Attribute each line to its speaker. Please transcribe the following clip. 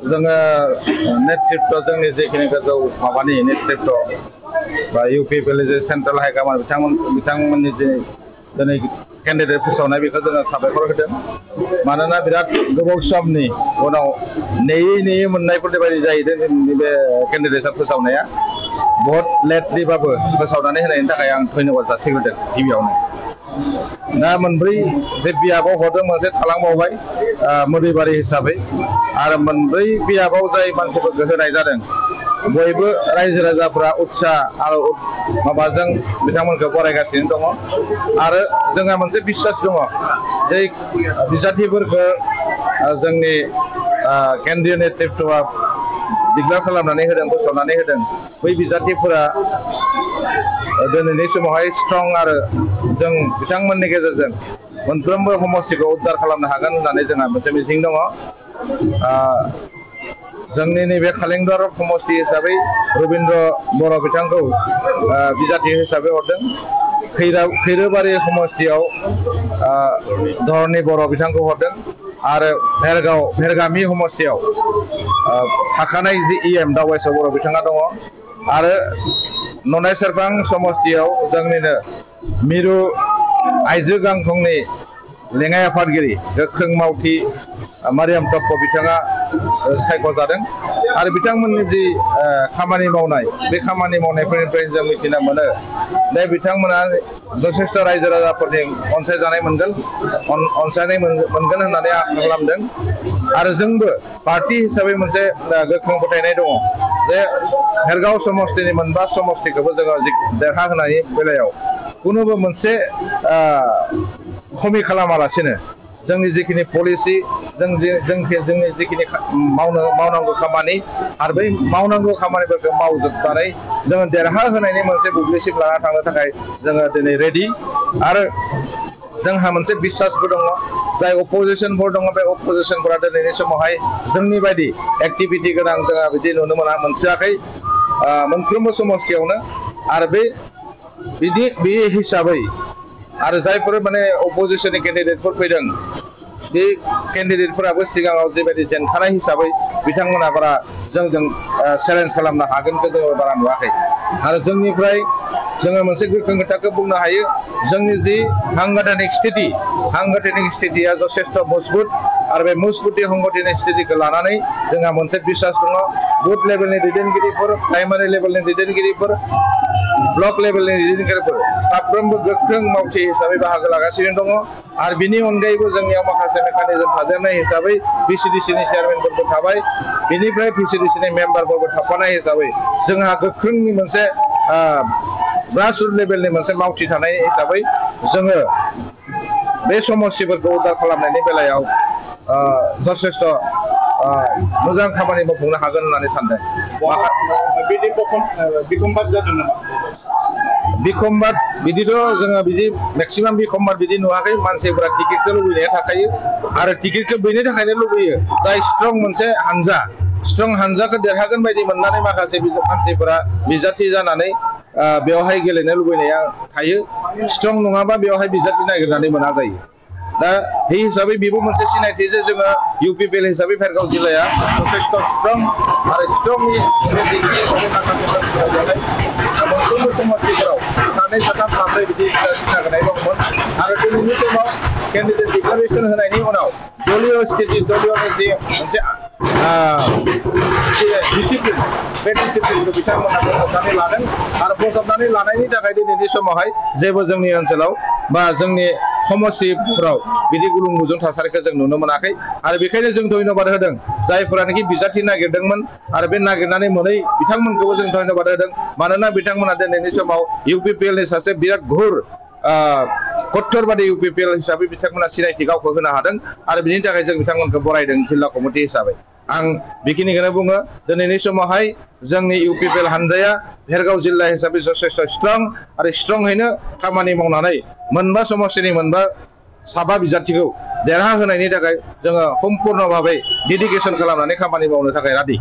Speaker 1: जोङो नेतृत्व जोंनि जिखिनि गोजौ माबानि नेतृत्व बा UPPL जे सेन्ट्रेल हाइकमान्ड बिथांमोननि जे दिनै केन्डिडेट फोसावनाय बेखौ जोङो साबायखर होदों। मानोना बिराद गोबाव समनि उनाव नेयै मोननायफोरनि बायदि जाहैदों जोंनि बे केन्डिडेटआ फोसावनाया। बहुत लेटलिबाबो फोसावनानै होनायनि थाखाय आं धन्यबाद जासिग्रोदों गिबियावनो। दा मोनब्रै जे बियाबाव हरदों मोनसे थालांबावबाय मोदैबारि हिसाबै, आरो मोनब्रै बियाबाव जाय मानसिफोरखौ होनाय जादों बयबो रायजो राजाफ्रा उत्साह आरो माबाजों बिथांमोनखौ बरायगासिनो दङ। आरो जोंहा मोनसे बिश्वास दङ जे बिजाथिफोरखौ जोंनि केन्द्रीय नेतृत्वआ दिग्लार खालामनानै होदों, फोसावनानै होदों। बै बिजाथिफोरा दिनैनि समावहाय स्ट्रं, आरो जों बिथांमोननि गेजेरजों मोनफ्रोमबो समस्थिखौ उद्धार खालामनो हागोन होननानै जोंहा मोनसे मिजिं दङ। जोंनि नैबे खालिंदर समस्ति हिसाबै रबिन्द्र बर' बिथांखौ बिजाथि हिसाबै हरदों। खैरोबारि समस्तियाव धरनि बर' बिथांखौ हरदों, आरो भेरगामि समस्तियाव थाखानाय जि EM दावबायसो बर' बिथाङा दङ। आरो ननाय सेरफां समस्तियाव जोंनिनो मिरु आइजो गांखंनि लेङाइ आफादगिरि गोख्रों मावथि मारियाम टप्प' बिथाङा सायख'जादों। आरो बिथांमोननि जि खामानि मावनाय, बे खामानि मावनायफोरनिफ्राय जों मिथिना मोनो जे बिथांमोना जथेस्थ' रायजो राजाफोरनि अनसायजानाय मोनगोन होननानै आसा खालामदों। आरो जोंबो पार्टि हिसाबै मोनसे गोख्रों फोथायनाय दङ जे भेरगाव समस्तिनि मोनबा समस्तिखौबो जोङो देरहाहोनायनि बेलायाव खुनुबो मोनसे खमि खालामालासिनो जोंनि जिखिनि पलिसि, जोंनि जिखिनि मावनांगौ खामानि, आरो बै मावनांगौ खामानिफोरखौ मावजोबनानै जोङो देरहाहोनायनि मोनसे बुब्लिसिम लाना थांनो थाखाय जोङो दिनै रेडि। आरो जोंहा मोनसे बिश्वासबो दङ, जाय अपोजिसनफोर दङ बे अपोजिसनफोरा दिनैनि समावहाय जोंनि बायदि एक्टिभिटि गोनां जोंहा बिदि नुनो मोनथियाखै मोनफ्रोमबो समस्तियावनो। आरो बे हिसाबै आरो जायफोर माने अपोजिसननि केन्डिडेटफोर फैदों, बे केन्डिडेटफोराबो सिगाङाव जेबायदि जेनखानाय हिसाबै बिथांमोना बारा जोंजों चेलेन्ज खालामनो हागोनखौ जोङो बारा नुवाखै। आरो जोंनिफ्राय जोङो मोनसे गोख्रों खोथाखौ बुंनो हायो, जोंनि जि सांगठनिक स्थितिया जथेस्थ' मजबुत। आरो बे मजबुति संगठननि स्थितिखौ लानानै जोंहा मोनसे बिश्वास दङ। बुथ लेभेलनि दैदेनगिरिफोर, प्राइमारि लेभेलनि दैदेनगिरिफोर, ब्लक लेभेलनि दैदेनगिरिफोर साफ्रोमबो गोख्रों मावथि हिसाबै बाहागो लागासिनो दङ। आरो बिनि अनगायैबो जोंनियाव माखासे मेकानिजम थादेरनाय हिसाबै VCDCनि चेयारमेनफोरबो थाबाय, बेनिफ्राय VCDCनि मेम्बारफोरबो थाफानाय हिसाबै जोंहा गोख्रोंनि मोनसे ग्रासरुट लेभेलनि मोनसे मावथि थानाय हिसाबै जोङो बे समस्तिफोरखौ उद्धार खालामनायनि बेलायाव जथेस्थ' मोजां खामानि मावफुंनो हागोन होननानै सानदों। बिखमबाद जादों नामा? बिखमबाद बिदिथ' जोङो बिदि मेक्सिमाम बिखमबाद बिदि नुवाखै। मानसिफोरा टिकेटखौ लुबैनाया थाखायो, आरो टिकेटखौ बेनि थाखायनो लुबैयो जाय स्ट्रं मोनसे स्ट्रं हानजाखौ देरहागोन बायदि मोननानै माखासे मानसिफोरा बिजाथि जानानै बेवहाय गेलेनो लुबैनाया थायो। स्ट्रं नङाबा बेवहाय बिजाथि नागिरनानै मोना जायो। दा बे हिसाबै बेबो मोनसे सिनायथि जे जोङो UPPL हिसाबै भेरगाव जिल्लाया जथेस्थ' स्ट्रं, आरो स्ट्रंनि मोनफ्रोमबो समस्तिफोराव सानै साथाम साब्रै बिदि नागिरनाय दंमोन। आरो दिनैनि समाव केन्डिडेट डिक्लारेसन होनायनि उनाव दलीय जि मोनसे डिसिप्लिन, बे डिसिप्लिनखौ बिथांमोना बजबनानै लादों। आरो बजबनानै लानायनि थाखाय दिनैनि समावहाय जेबो जोंनि ओनसोलाव बा जोंनि समस्तिफोराव बिदि गुलुं गुजुं थासारिखौ जों नुनो मोनाखै। आरो बेखायनो जों धन्यबाद होदों जायफोरानोखि बिजाथि नागिरदोंमोन, आरो बे नागिरनानै मोनै बिथांमोनखौबो जों धन्यबाद होदों। मानोना बिथांमोना दिनैनि समाव UPPLनि सासे बिराद गुहुर कट्टरबादि UPPL हिसाबै बिथांमोना सिनायथि गावखौ होनो हादों। आरो बिनि थाखाय जों बिथांमोनखौ बरायदों जिल्ला कमिटि हिसाबै। आं बेखिनिखौनो बुङो, दिनैनि समावहाय जोंनि UPPL हानजाया भेरगाव जिल्ला हिसाबै जथेस्थ' स्ट्रं, आरो स्ट्रंहैनो खामानि मावनानै मोनबा समस्तिनि मोनबा साबा बिजाथिखौ देरहाहोनायनि थाखाय जोङो सम्पुर्ण भाबै डेडिकेसन खालामनानै खामानि मावनो थाखाय राडि।